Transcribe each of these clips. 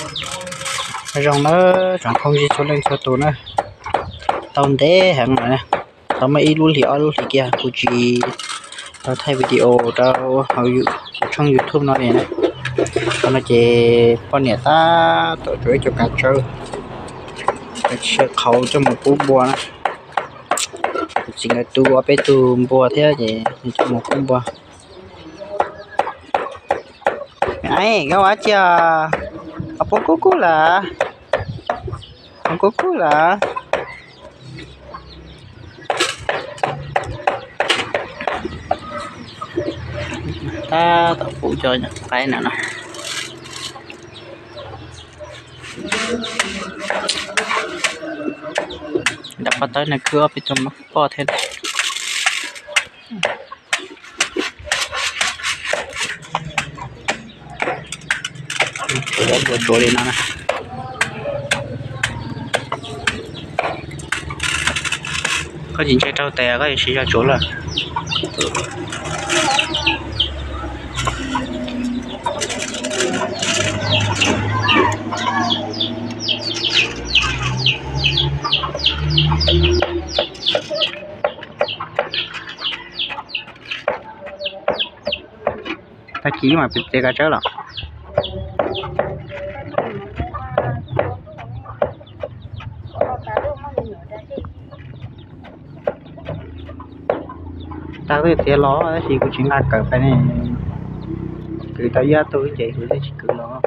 Nyob zoo nawb tsoom phooj ywg txhua leej txhua tus na, tau ntev heev lawm, tau muaj ib lub hlis ob lub hlis kiag kuv tsis tau thaij video rau hauv tshooj YouTube no li na. Qhov no ces poj niam tab tom tsuav ib co kav tsawb, kav tsawb qhauv coj mus pub npua na. Kuv txiv nkawd tu ob peb tug npua thiab ces coj mus pub npua. Koj ua dab tsi? Ho pub kub kub lawm, ho kub kub lawm. Tab tom pub cov nyuam qaib no no. Nram qhov tawb no khwb ob peb tug mab poj thiab. Tsuav npua tsuav li no na. Koj tsis ntshai raug tes koj yuav siv zog tsuav lawm. Tag kis mas pem tsev kav tsawb los. Tag twb txiav los tab sis kuv tsis nqa kawm pais ne. Kwv tau ib ob tug ces kuv twb tsis kwv los.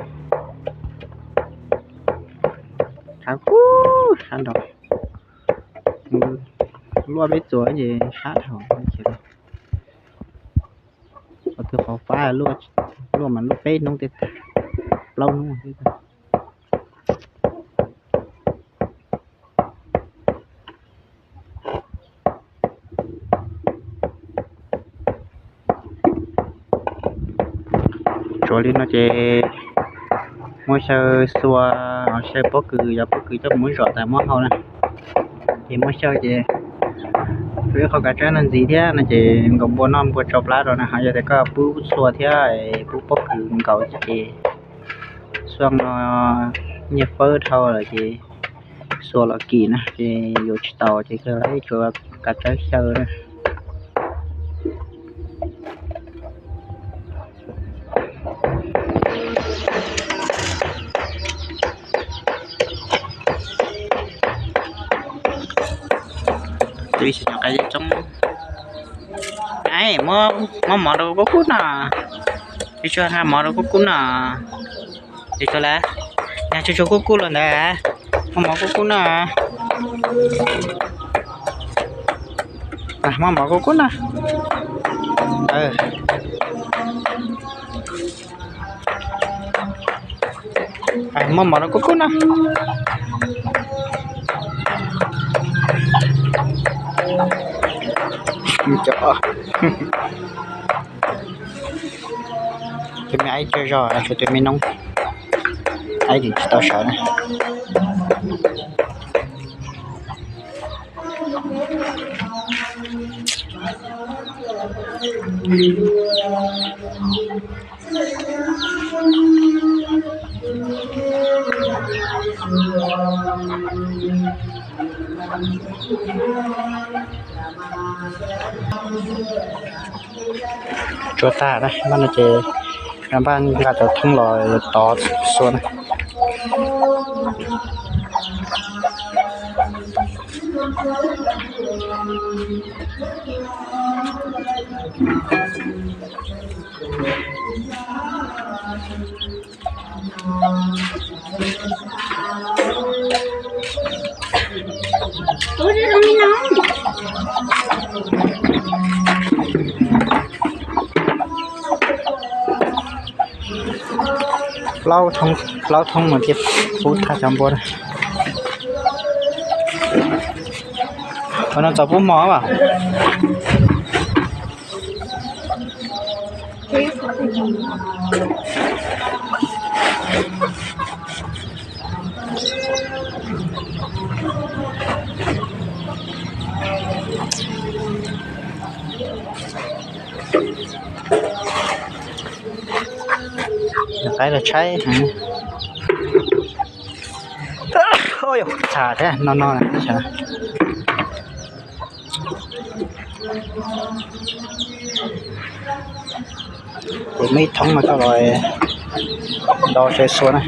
Sab kub sab nraud, luaj peb txuas ces sab dhau. Qhov twg qhov fab luaj, luaj mas luaj peb hnub tej tag, plaub hnub tej tag. Tsuav li no ces muab xyaw xua, xyaw pob kws, yog pob kws coj mus zom tas muab hau na. Ces muab xyaw ces tshuav ib qho kav tsawb no ntxiv thiab no ces nkaus npua noj npua tsau plab rau na. Ho yog tias koj pub xua thiab pub pob kws nkaus ces xua no nyiaj fawb dhau lawm ces xua los kim na ces yuav tsis tau ces kawg tshuav kav tsawb xyaw na. Ib xyoo nyuam qaib coob. Muab mov rau kub kub no. Ib tsuag nqa mov rau kub kub no. Ib tsuag lawm, nqa tsuag tsuag kub kub los ntawd. Muab mov kub kub no. Muab mov kub kub no. Muab mov rau kub kub no. Cov me aib tsawg zog, tshuav tus me noob, aib tseem tsis tau sawv na. Tsuav tag na, npaj no ces npaj nqa cov thoob los tov xua na. Plaub thoob, plaub thoob mas thiaj pub tag cov npua na. Qhov no txaus pub hmo mas. Nyuam qaib los tshaib heev. Txha thiab no no. Kuv muaj ib thoob no coj los do saib xua na.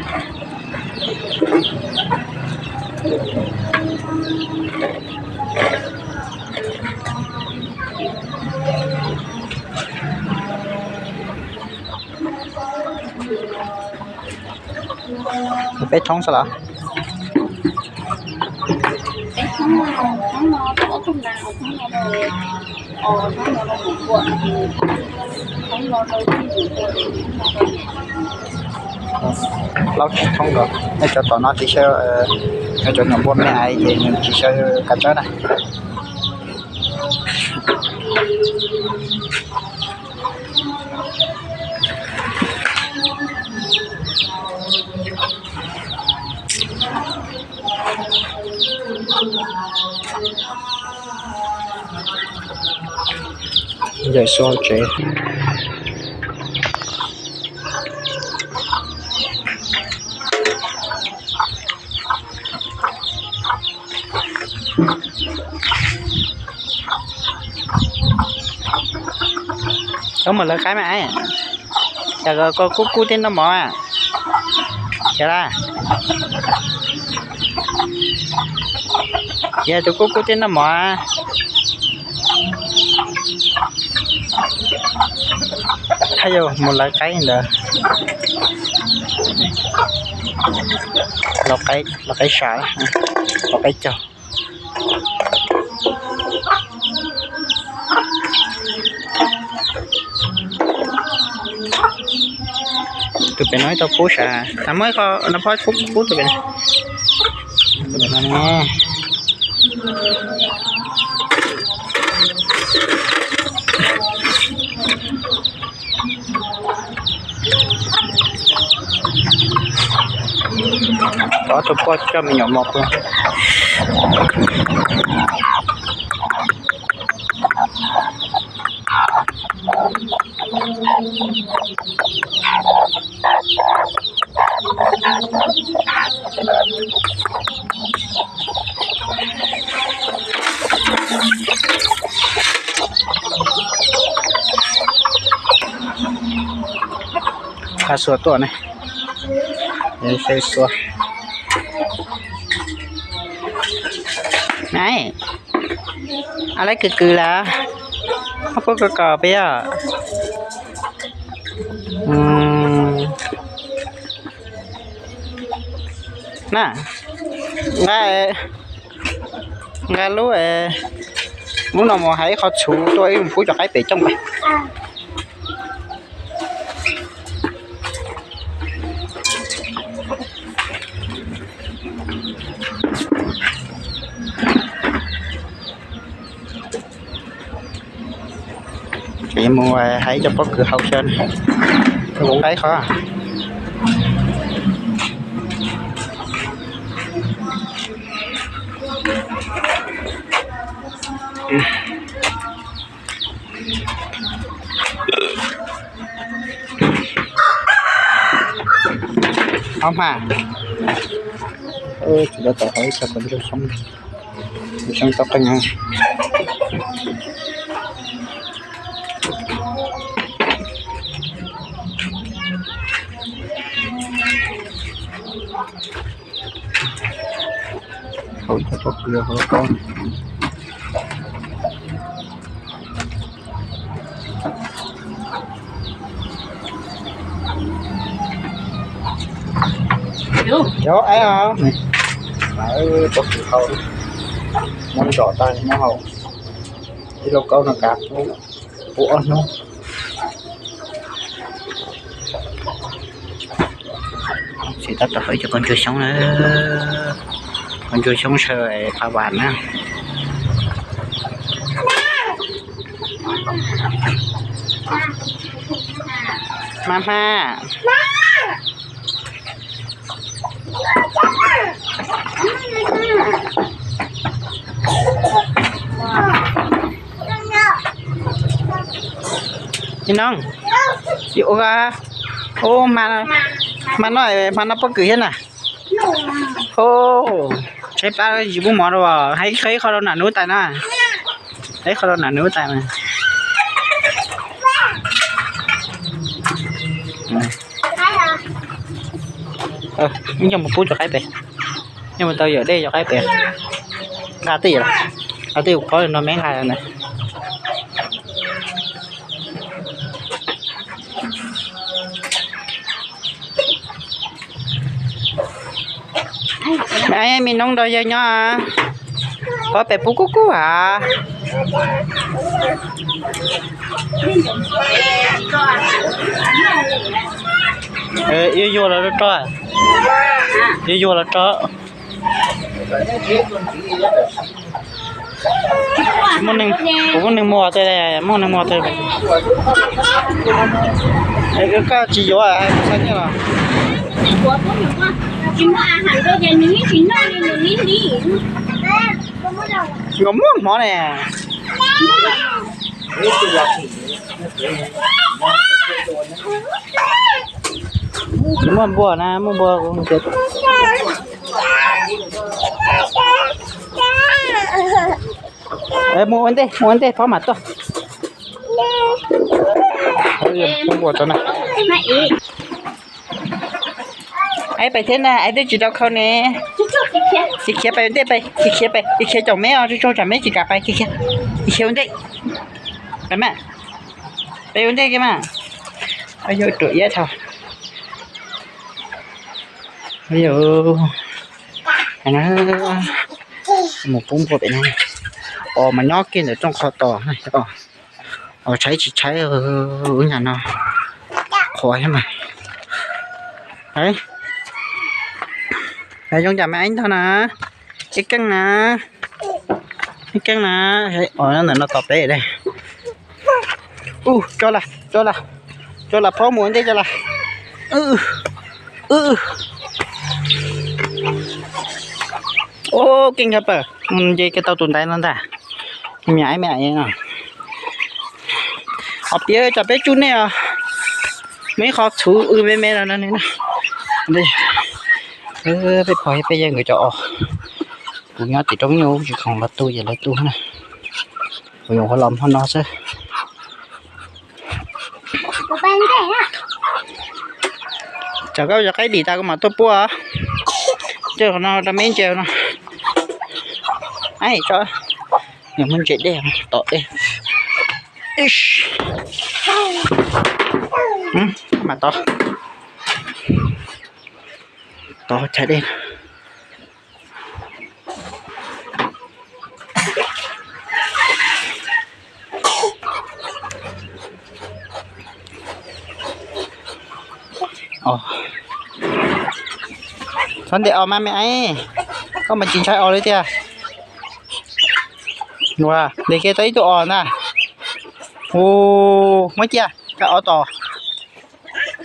Peb thoob xwb los? Plaub tsib thoob los, nej cov tom no tsis saib, cov nyuam npua me ais ces nws tsis saib kav tsawb na. Ntawm xua tsev. Koj mus lawv qaib mas, cas koj kub kub thiab noj mov a? Cas la? Yog tus kub kub thiab noj mov a? Haj yam mus lawv qaib ntawd. Lau qaib, lau qaib sa, lau qaib caug. Tus pem no ib tau pub sav, tas muab ib qho no phob pub pub tus pem no. Tus pem no ne. Ob tug poj coj me nyuam mos pw. Qha xua tuaj ne. Xua. Nai, a lab kws kws lawm, koj puab kws kom peb os. Na, nqa, nqa lub, lub no mus hais ib qho txhuv tuaj wb mus pub cov qaib pem cooj pab. Ces mus hais cov pob kws hauv xwb, ua nqa ib qho. Ob hma, tsis tau tau hauv ib co qhov ntsuag xyoob, ntsuag xyoob tau qeej. Hauv cov pob kws hauv lauj kaub. Yog, pob kws hau, muab ntsom tag muab hau. Ib lauj kaub no kav pub ob hnub. Tsis tab tom hauv ib co qhov ntsuag xyoob na, qhov ntsuag xyoob saw qab vam na. Hma hma. Ib no, ua, hma no, hma no pob kws thiab na. Tshaib plab tsis pub mov rau, hais qhov rau nam nub tais na. Hais qhov rau nam nub tais mas. Ib nyuag mus pub cov qaib pem, ib nyuag mus tau yawm dej cov qaib pem. Nqa twj ywm, nqa twj ywm qhov no me nqa na. Me noob nrog yawg nyob, qhov pem pub kub kub as. Yuav yuag los rau, yuav yuag los rau. Kuv muaj neeg muag tej, muaj neeg muag tej. Koj tsis yuav, xav nyiaj los. Nkawd muaj hmov ne. Muaj npua na, muaj npua. Mus ua ntej, mus ua ntej pab mam tuaj. Ib pais thiab na, ib twb tsis tau khau ne. Khiav khiav pais ua ntej, pais khiav khiav pais, khiav khiav caum meb os, tsaug tsaug tsam meb tsis kam pais, khiav khiav, khiav ua ntej. Pais mas, pais ua ntej kiag mas. Yog ruam iab dhau. Mus pub npua pem no. Os, mas nyob kiag ntawm rooj qhov tos. Os, tshaib tsis tshaib, ub nyam no qhuav thiab mas. Zoo cas me eeb ntog na, ib keej na, ib keej na. Os, ntawm no tos peb dej. Ub, tso las, tso las, tso las phob mus ua ntej tso las. Ub, keej ncho pawg, nce kiag tau tus ntaiv no ntag. Me me no. Os, piav tsam peb tsuj nej os. Muaj ib qho txhuv w me me no. Peb pog peb yawg nkawd cov os. Kuv nyob tim roob nyuj tsis khoom los tu ces lawv tu na. Kuv yuav ua los hmo no xwb. Tsam koj cov qaib dim tas kuv mam tuaj puab. Coj qhov no rau me ntses no. Yog muaj ntses dej tom dej. Mam tod, tod chaw dej. Txhob ntes os mas me eeb, koj mas tsis ntshai os li tiag. Ua ntes kiag tau ib tug os ntag. Ua, muab cia, koj os tom.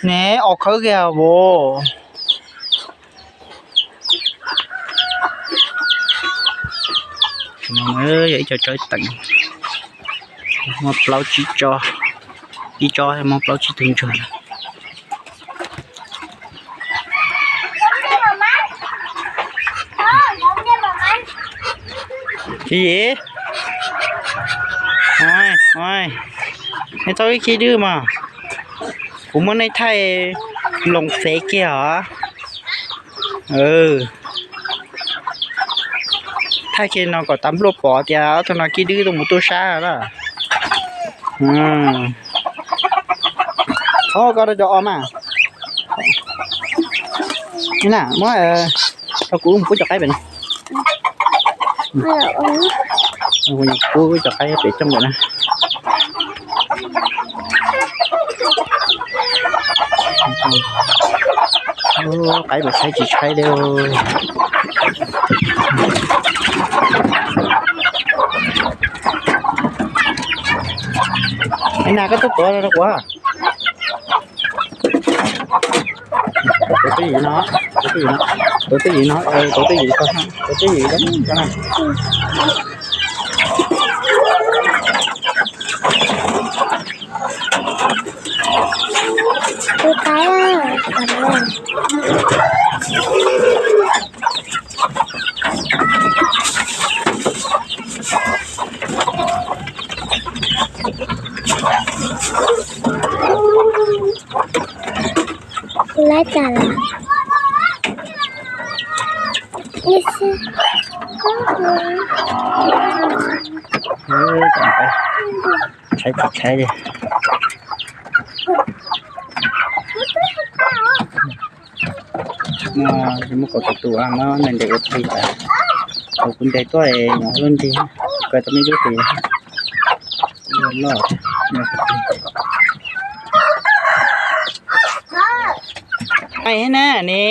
Ne, os khawb kiag vos. Yog ib co tsawb teem, muaj plaub tsib tsob, ib tsob muaj plaub tsib tug ntsuag. Tsis yim, nej txhob ib khib dwb mas, kuv muab nej thaij loos fev kiag os. Thaij kiag no kom tas npluaj pom tias ob tug no khib dwb tuaj mus tu sab lawm. Thov koj rau cov os mas. Na, muab rau kuv mus pub cov qaib pem no. Kuv mus pub cov qaib pem coj ntawm na. Qaib mas tshaib tsis tshaib li. Nas, koj tuaj tuav rau kuv. Tuav twj ywm no, tuav twj ywm no, tuav twj ywm no, tuav twj ywm ko, tuav twj ywm ko na. Tus qaib. Tab tas lawm. Tshaib tshaib li. Muaj kaum tus tus no ntes ua plig tas, thaum kuv ntes tuaj es nyuam lub nrig, kaw tau me lub plig loj. Ai na ne,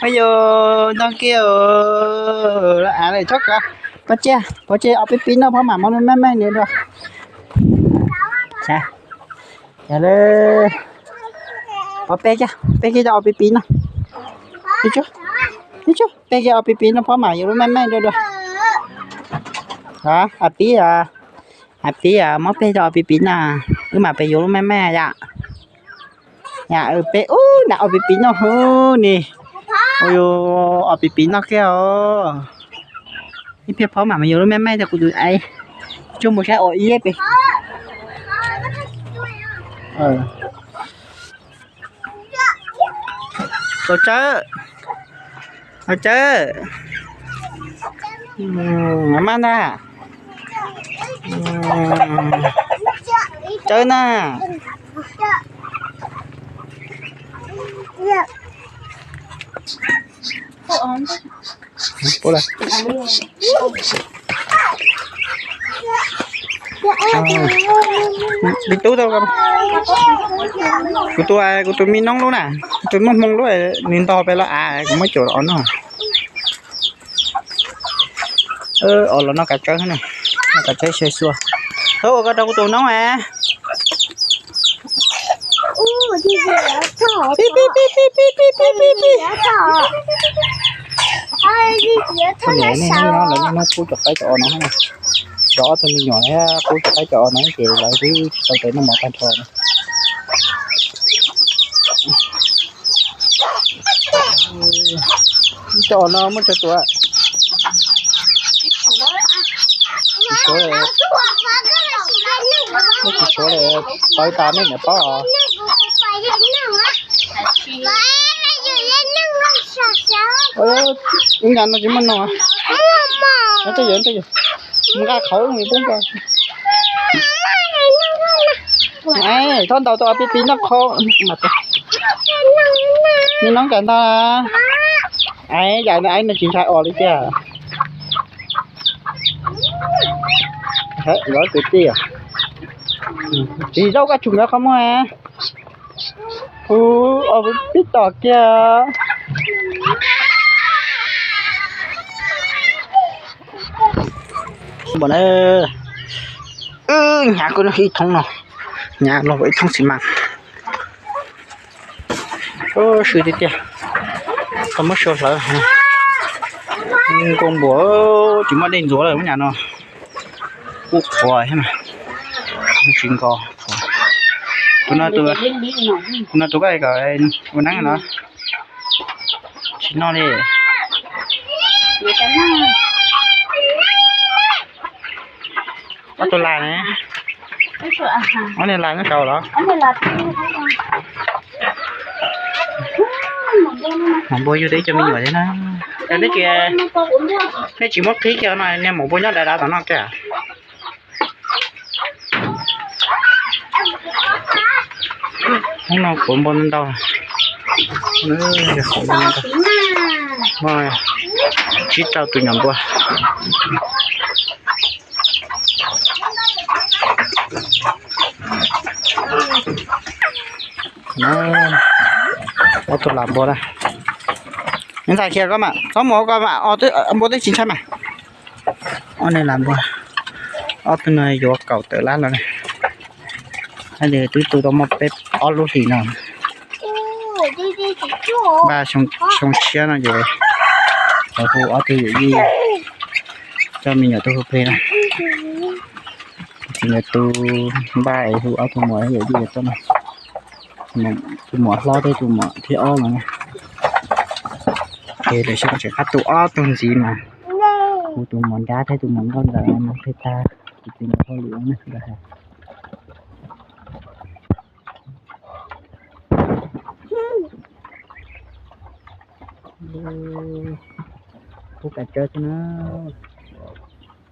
ua yus ntog kiag lawm, txhob kov, pov tseg, pov tseg ob peb pib noj phob mam muab lub meej meej no dua. Yog li, pov peg kiag, peg kiag cov ob peb pib no. Ib tsuag, ib tsuag, peg kiag ob peb pib no phob mam yuav lub meej meej dua dua. Hais pib, hais pib, muab peg cov ob peb pib no, wb mam peb yuav lub meej meej yom. Yam peb ub nram ob peb pib no hu ni. Ua yus ob peb pib noj kiag os. Ib pliag phob mam yuav lub meej meej rau kuv tus aiv. Tsuag mus saib os ib peb. Tau tsawb, tau tsawb. Maj na, tsawb na. Li tub tau, kuv tus, kuv tus me noob lub na, kuv tus muaj hmoo lub, nws ntog pem los av, kuv muab caum los noj. Os los noj kav tsawb na, noj kav tsawb sai xua. Thov ua koj rau kuv tus noob a. Pib pib pib pib pib pib pib pib pib. Niam, nej hnub no lawv niaj hnub pub cov qaib cov os no, cov ob tug me nyuam qub cov qaib cov os no ces lawv twb tsis tau tes noj mov tag nrho no. Cov os no muaj tsawg tus? Tsis suav, muaj tsis suav li, pawv tas nej niam paub os. Ub, nyam no tsis muaj no. Tej yam, tej yam, nqa qhauv pub nqa. Txhob ntaus tau pib pib noj qhauv. Me noob cas ntag. Yam no tsis ntshai os li tiag. Lov kwv tij, tsis zaub koj tsuas nkawd qhov muag. Ub, os pib tom kiag. Npam na, hnyav koj ib thoob no, hnyav no ib thoob xis mas. Sw tiag tiag, tau muab sua hlawv. Nkauj npua, tsis muaj dej ntxuav lawm nyam no. Kuj qhuav thiab mas, tsis nko. Tus no, tus no tus koj kom ua neeb no. Tsis noj li. Ob tug las ne? Ob niag las nyob saud los? Maum npua yug tau ib co me nyuam thiab na. Yog twb tsis, nej tsis muab qhib kiag no, niag maum npua nyob dav dav tom no kiag. Hnub no kuv npua ntau, muaj tsib rau tus nyuam npua. Ob tug las npua na. Ntxhais khiav koj mas, txhob mus koj mas, npua twb tsis ntshai mas. Ob niag las npua, ob tug no yuav kaum tawm lab los. Hais tias twb tu tau muaj peb ob lub hlis no. Npaj xyoo tshiab no ces lawv hu ob tug yawm yij, coj me nyuam tuaj hu plig na. Txiv nkawd tu npaj es hu ob tug muam yawm yij tuaj na. Tus muam hlob thiab tus muam thib ob no na. Ces lawv xyoo tseem qab tu ob tug ntxiv mas, hu tus muam nrab thiab tus muam nkauj ntawd no plig tag, tus txiv nkawd hauj lwm na. Nkawd hais, Pub kav tsawb xwb na,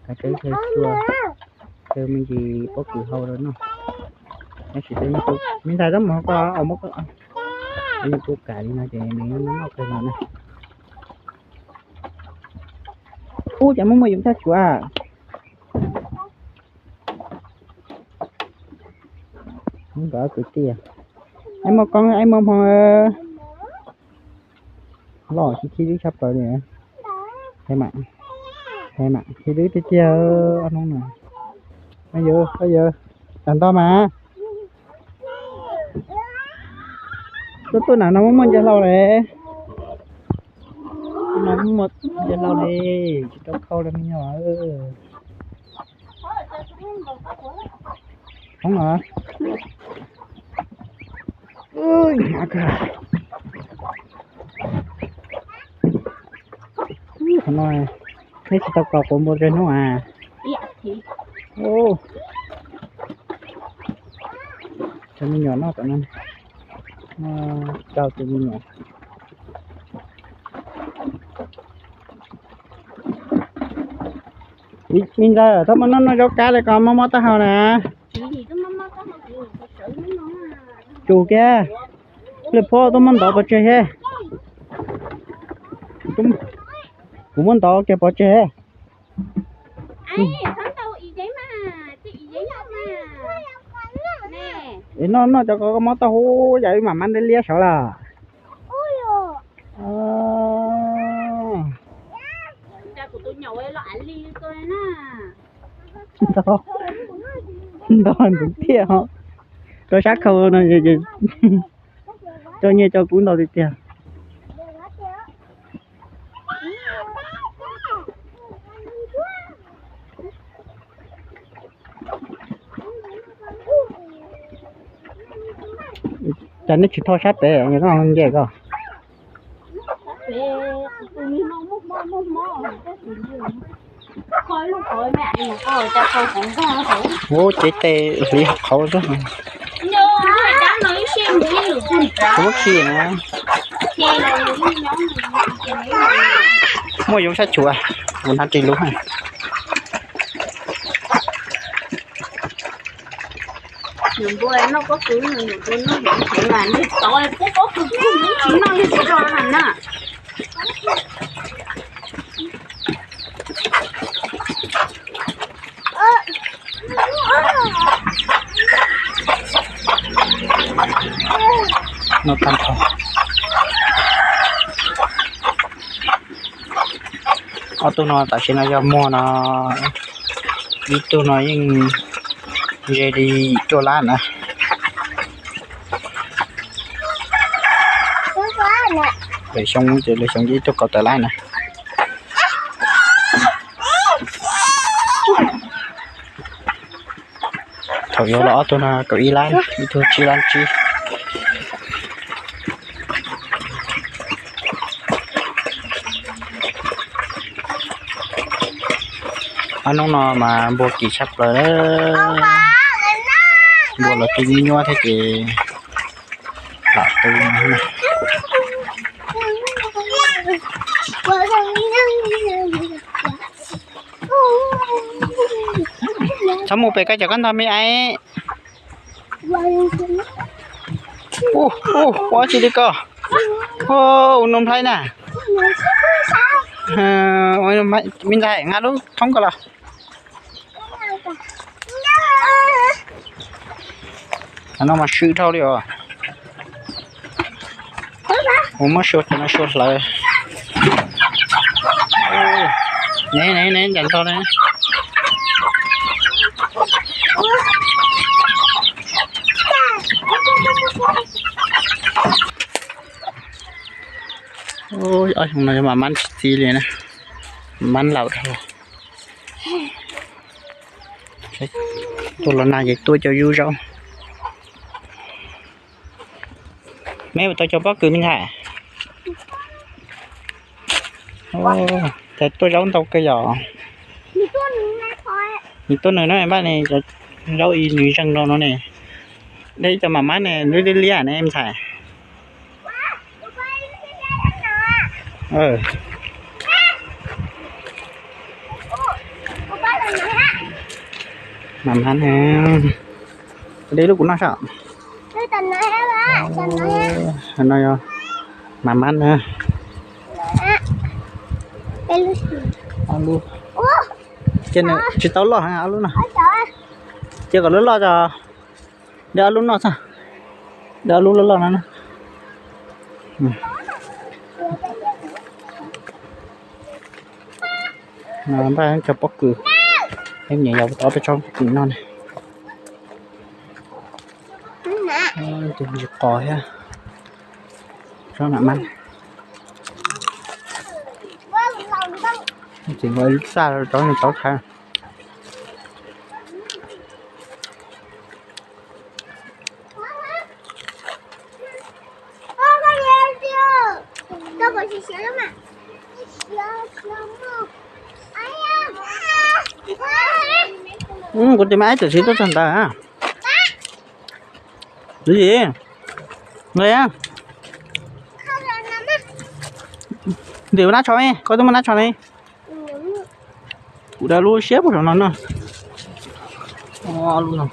kav tsawb chaw xyuas, chaw me ntsis pob kws hau rau noj. Tab sis peb, me ntxhais tab mus hauv ko, ua muab ko, peb yeej pub kav li no ces nws noj kawg no na. Ub, cas muaj muaj yoov tshaj tshuav. Nkawd kwv tij, aib muaj koob aib muaj hmoo. Loj khib khib dwb tshaj plaws li. Khib dwb tiag tiag ob hnub no. Yawg, yawg, tag nto mas. Tuaj tuaj nam no muaj muaj ncaj hlau li. No muaj muaj ncaj hlau li, tsis tau khau li me nyuam. Hoob no. Qhov no neb tsis tau kos quav npua tsawg hnub a? Cov me nyuam noj tom no, rau tus me nyuam. Me ntxawg, txhob muab noj noj zaub kab li ko, mob mob taub hau na. Tsum kiag, lwj phob tuaj muab ntov pov tseg thiab. Kuv muab ntov kiag pov tseg. Es noj noj cov ko mob taub hau, yam wb mam mab liab liab saud lawm. Ntau ntau thiab os. Rau sab khau no, coj nyiaj coj kub ntau tiag tiag. Cas nej tsis thau sab pem, nce ko. Ub, cev tes hliv qhauv xwb. Muab khi na. Muaj yoov sab tshuav, kuv hnav ris lub. Noj tag nrho. Ob tug no tam sim no yog muag no, ib tug no yeej ze li cuaj lab na. Lwm xyoo ces lwm xyoo ib tug kaum tawm lab na. Thaum yuav los ob tug no kaum ib lab, ib tug tsib lab tsib. Ob hnub no mas npua kim tshaj plaws, npua los twb nyuaj nyuaj thiab ces lam tu. Txhob mus pem koj cov koj ntog me aiv. Ub, ub, ua tsi li ko. Ub, ua nub nplhaib na. Me ntxhais nqa lub thoob ko los. No mas swm dhau li os. Ua muab sua, no sua hlawv. Ne ne ne, ncaim ntog ne. Ob xyoo no mas mab tsis txi li na, mab laus dhau. Tuaj los nag ces tuaj cov yub zaub. Meb ua tau cov pob kws me ntxhais? Cas tuaj zaub ntau kawg yom. Nws tuaj nws no npaj ne, zaub ib nws zeeg rau no ne. Dej ib co mam mab ne, liab liab ne me ntxhais. Mas mas ne, de lub kuv noj saib. No yog mas mas na. Ces tsis tau loj heev ob lub no. Ces kom lub loj tso, de ob lub noj tso. De ob lub loj loj no na. Npaj cov pob kws, peb niam yau tau peb tsob pob kws noj ne. Tus ntsis qos thiab. Tsob mam mas. Tseem ua ib lub saj rau tsob thaib. Kuv tus me aib tam sim tuaj txog ntawd. Tus yim, ntim ua nab tsho ne, koj twb muaj nab tsho ne. Kuv da lub siab puag saum no no. Lub no,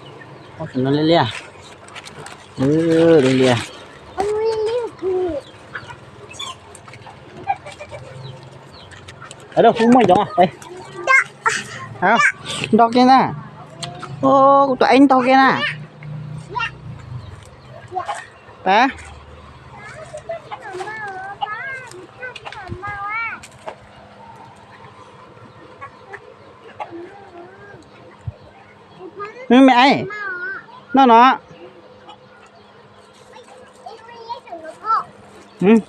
saum no liab liab. Liab liab. Ntog kiag na. Kuv tus aib ntog kiag na. Pab. Me aib, noj no.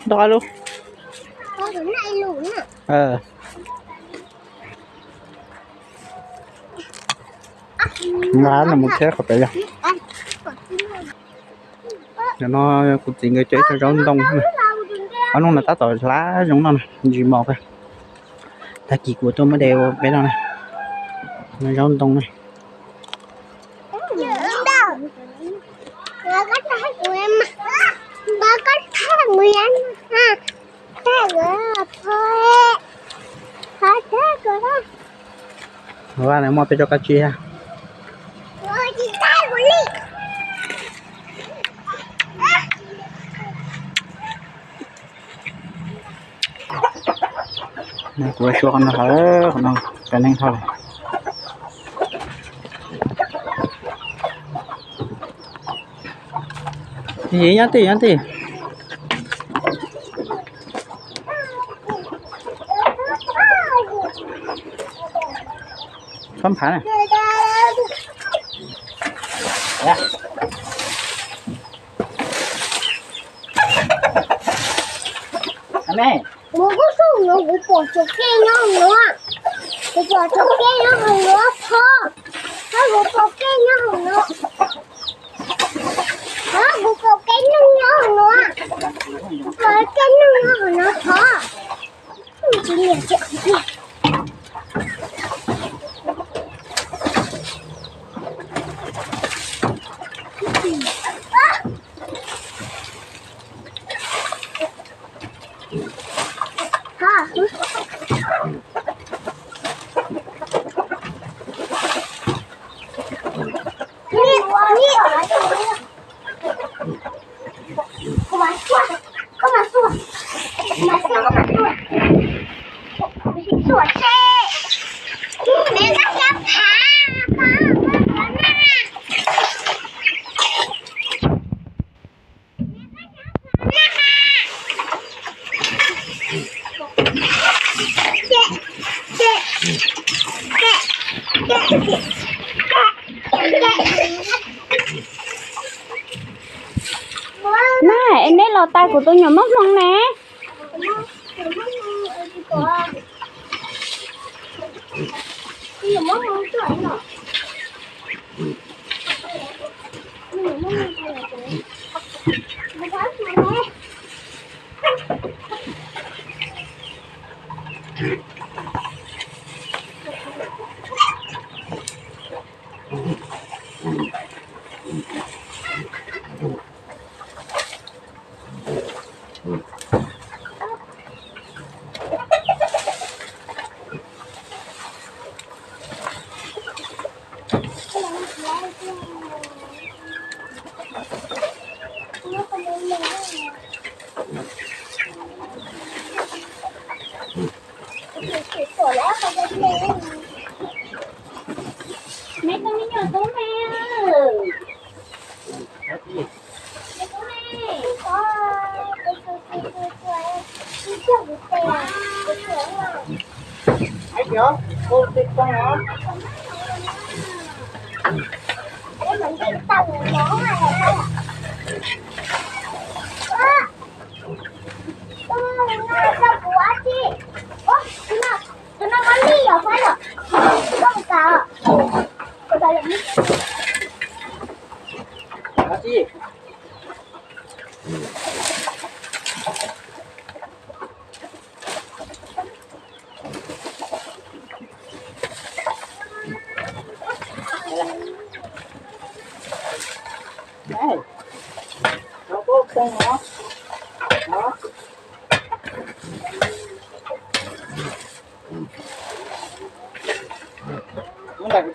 Ntog lub. Nqa no mus thiab qhov pem yog. Cov no kuv txiv nkawd cov ib co zaub ntoo. Ob hnub no tab tom hlav zoov no ntsis mos kawg. Tag kis kuv tuaj muab de ua peb no na. Zaub ntoo na. Vaj no muaj peb rau kab tsib thiab. Kuv ua suab qhov no, qhov no cov neeg thauj lawm. Nyob tij, nyob tij. Txhob nphav na. Mus kuj xub no kuv pom tsob kej nyob hauv no. Kuv pom tsob kej nyob hauv no thov. Kuv pom kej nyob hauv no. Kuv pom kej neeg nyob hauv no. Kuv pom kej neeg nyob hauv no thov. Nab, es neb los tau kuv tus nyuam moj hmoo ne. Mấy con mới nhỏ tốn me. Tus no có ly ở phải không? Không có. Có phải là Đấy. Nó có con nó. Đó. Nó là cái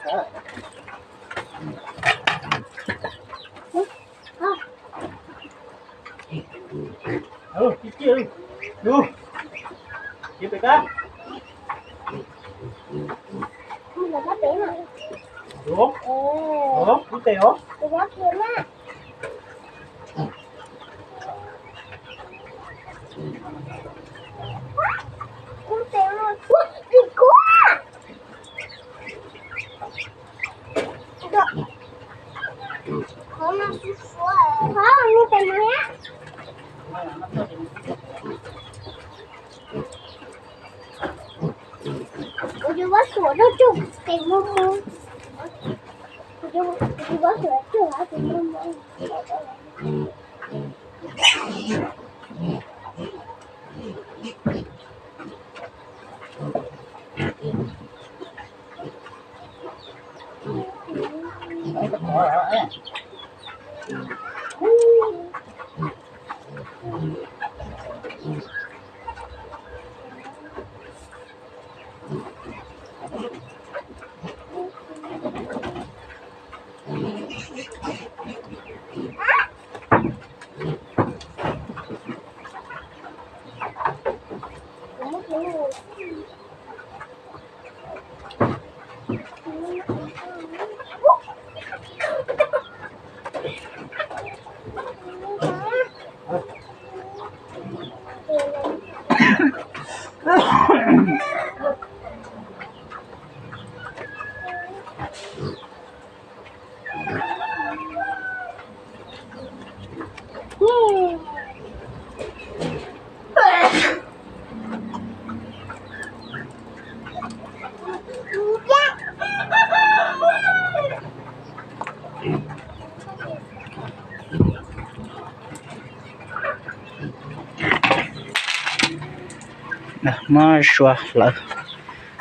Muab sua lawm.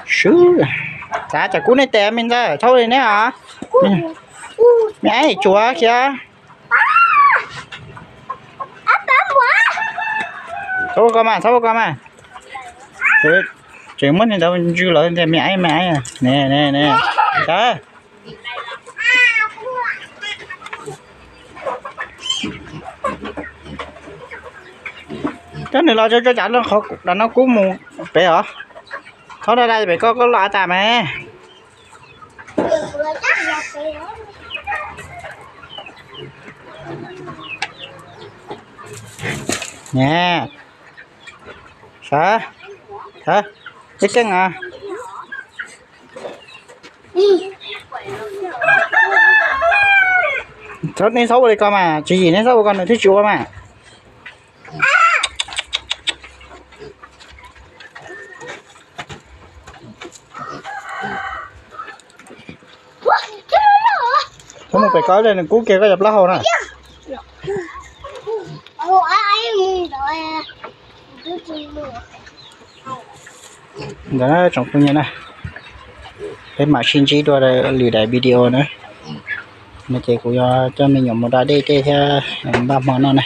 Xwb. Xav cov kub nej tes me ntxawg thaub li neb os. Me aib tsuav khiav. Txhob ua ko mas, txhob ua ko mas. Tseem muab niag ntawd ntsw lawm tias me aib me aib. Ne ne ne. Coj nws los tso tso tsam qhov no kub mus pem os. Thaub daj daj pem koj, koj los tas mas. Nè. Sawv. Sawv. Ib keej os. Txhob, nej txhob ua li ko mas, tswv yim nej txhob ua ko nws thiaj tsis ua mas. Koj mus pem koj, nws kub kiag koj cov plaub hau na. Ntawd tsoom phooj ywg na, peb mam sib ntsib dua lwm daim video na. No ces kuv yuav coj me nyuam mus da dej tej thiab npaj hmo noj na.